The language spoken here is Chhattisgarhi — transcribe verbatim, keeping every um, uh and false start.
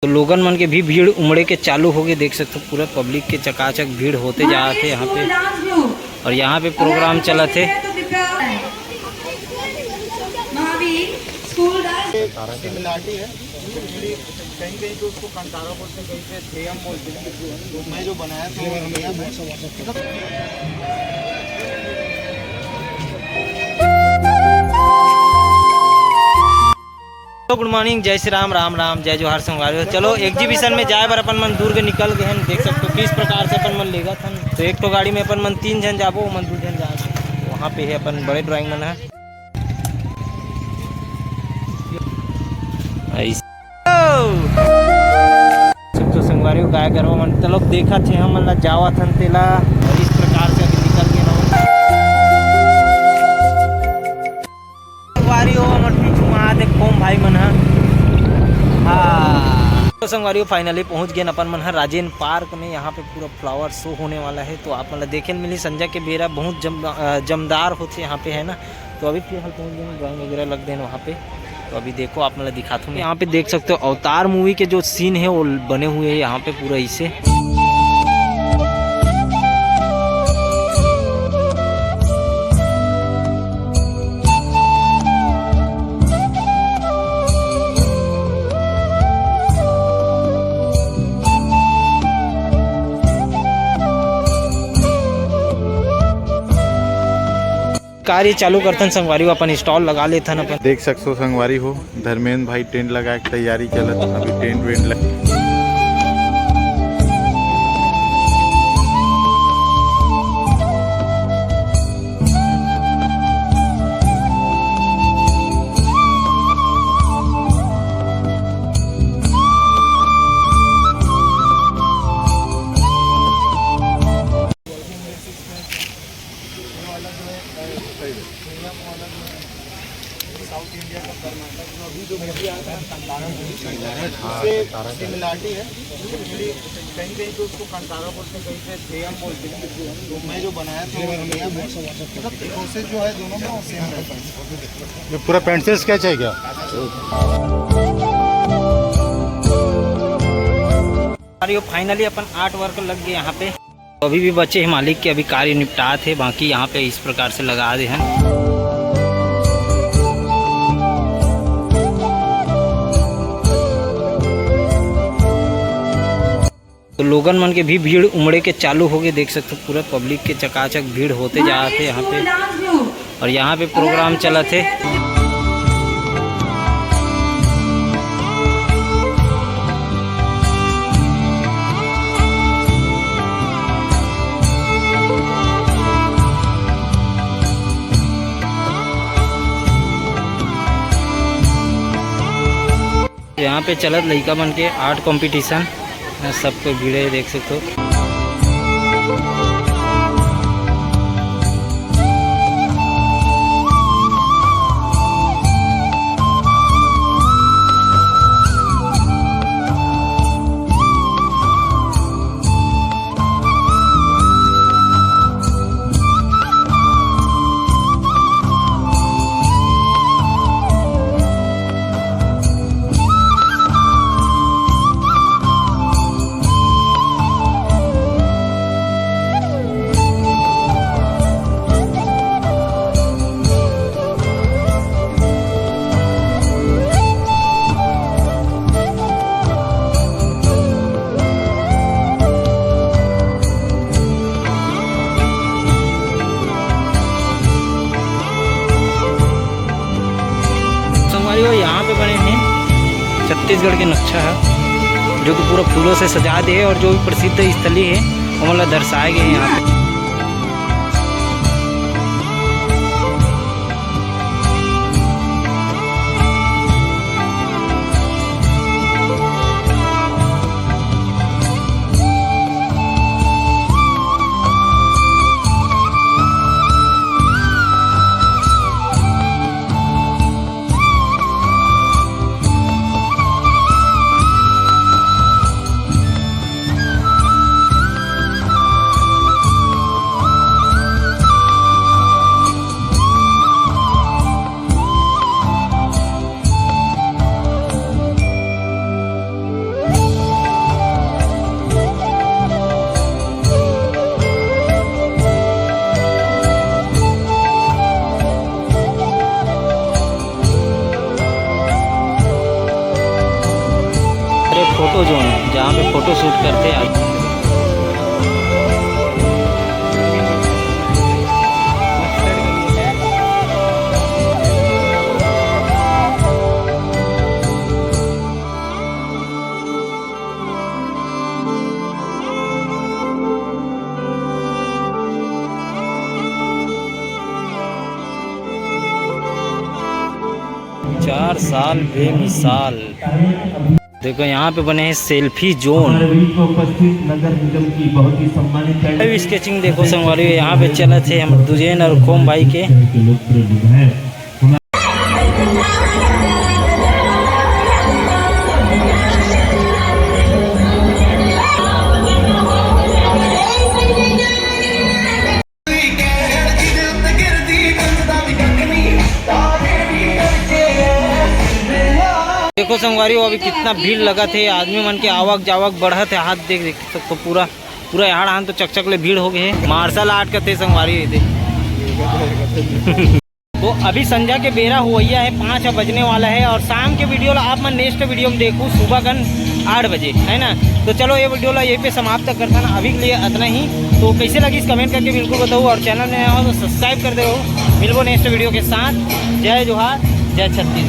तो लोगन मन के भी भीड़ उमड़े के चालू होगे, देख सकथो पूरा पब्लिक के चकाचक भीड़ होते जात हे यहाँ पे। और यहाँ पे प्रोग्राम चलत हे। Similarity है, कहीं कहीं तो उसको कंटारा बोलते हैं, कहीं पे थेयम बोलते हैं। तो मैं जो बनाया था वो थेयम है। तो गुड मॉर्निंग, जय श्री राम, राम राम, जय जोहार संगवारी हो। चलो, एग्जीबिशन में जाए बर अपन मन दुर्ग निकल गए हैं। देख सकते हो किस प्रकार से अपन मन लेगत हन। तो एक तो गाड़ी में अपन मन तीन झन जाबो, ओमन दू झन जाबो। वहाँ पे है अपन बड़े ड्राइंग मन है। ऐसे। सब तो संगवारी हो, गाय गरवा मन तलक देखत हे, हमन ला जावत हन तेला। और इस प्रकार से अभी निकल के रहो। संगवारी हो, हमर पीछू में आत हे कोम भाई मन ह। हाँ। तो संगवारी हो, finally पहुँच गए अपन मन ह राजेन पार्क में। यहाँ पे पूरा फ्लावर शो होने वाला है, तो आप मन ला देखे ल मिली। संझा के बेरा बहुत जम-, अ, जमदार होथे यहाँ पे, है ना। तो अभी फिलहाल पहुँच गए, ड्राइंग वगैरह लग गए वहाँ पे। तो अभी देखो, आप मन ला दिखाता हूँ। यहाँ पे देख सकते हो, अवतार मूवी के जो सीन है, वो बने हुए हैं यहाँ पे पूरा इसे। कार्य चालू करथन संगवारी हो, अपन स्टॉल लगा लेथन अपन। देख सकथो संगवारी हो, धर्मेंद्र भाई टेंट लगाए के तैयारी चलत, अभी टेंट वेंट लग साउथ इंडिया का कर्नाटक में अभी जो मूवी आया था ना, कंतारा मूवी, उससे सिमिलरिटी है। कहीं कहीं तो उसको कंतारा बोलते हैं, कहीं पे थेयम बोलते हैं। तो मैं जो बनाया था वो थेयम है। मतलब प्रोसेस जो है दोनों में वो सेम रहता है। ये पूरा पेंट से स्केच है क्या? अरे, फाइनली अपन आर्ट वर्क लग गए यहाँ पे। तो अभी भी बचे हैं मालिक के, अभी कार्य निपटात हे, बाकी यहाँ पे इस प्रकार से लगा दे हैं। तो लोगन मन के भी भीड़ उमड़े के चालू हो गए, देख सकते हो पूरा पब्लिक के चकाचक भीड़ होते जात हे यहाँ पे। और यहाँ पे प्रोग्राम चलत हे। यहाँ पे चलत लइका मन के आर्ट कॉम्पिटिशन, सब कोई भीड़ हे, देख सकते हो। संगवारी हो, यहाँ पे बने हैं छत्तीसगढ़ के नक्शा है, जो कि पूरा फूलों से सजा दे है और जो भी प्रसिद्ध स्थली है, ओमन ला दर्शाए गए हैं यहाँ पे। फोटो जोन, जहाँ पे फोटो शूट करते हैं। चार साल बेमिसाल। देखो, यहाँ पे बने हैं सेल्फी जोन। हमारे बीच में उपस्थित नगर निगम की बहुत ही सम्मानित स्केचिंग देखो संगवारी, यहाँ पे चलत हे हमर दुजेन और खोम भाई के। देखो संगवारी हो, अभी कितना भीड़ लगा थे, आदमी मन के आवक जावक बढ़त है। हाथ देख, देख सकते हो, पूरा पूरा यहाँ हान तो चकचक ले भीड़ हो गए है। मार्शल आर्ट का थे संगवारी, ये देख। तो अभी संझा के बेरा हुआ है, पाँच बजने वाला है और शाम के वीडियो ला आप मन नेक्स्ट वीडियो में देखू सुबह कन आठ बजे, है ना। तो चलो, ये वीडियो ला यहीं पे समाप्त करता ना, अभी के लिए इतना ही। तो कैसे लगी इस कमेंट करके बिल्कुल बताओ और चैनल में नया हो तो सब्सक्राइब कर दो। मिलबो नेक्स्ट वीडियो के साथ। जय जोहार, जय छत्तीसगढ़।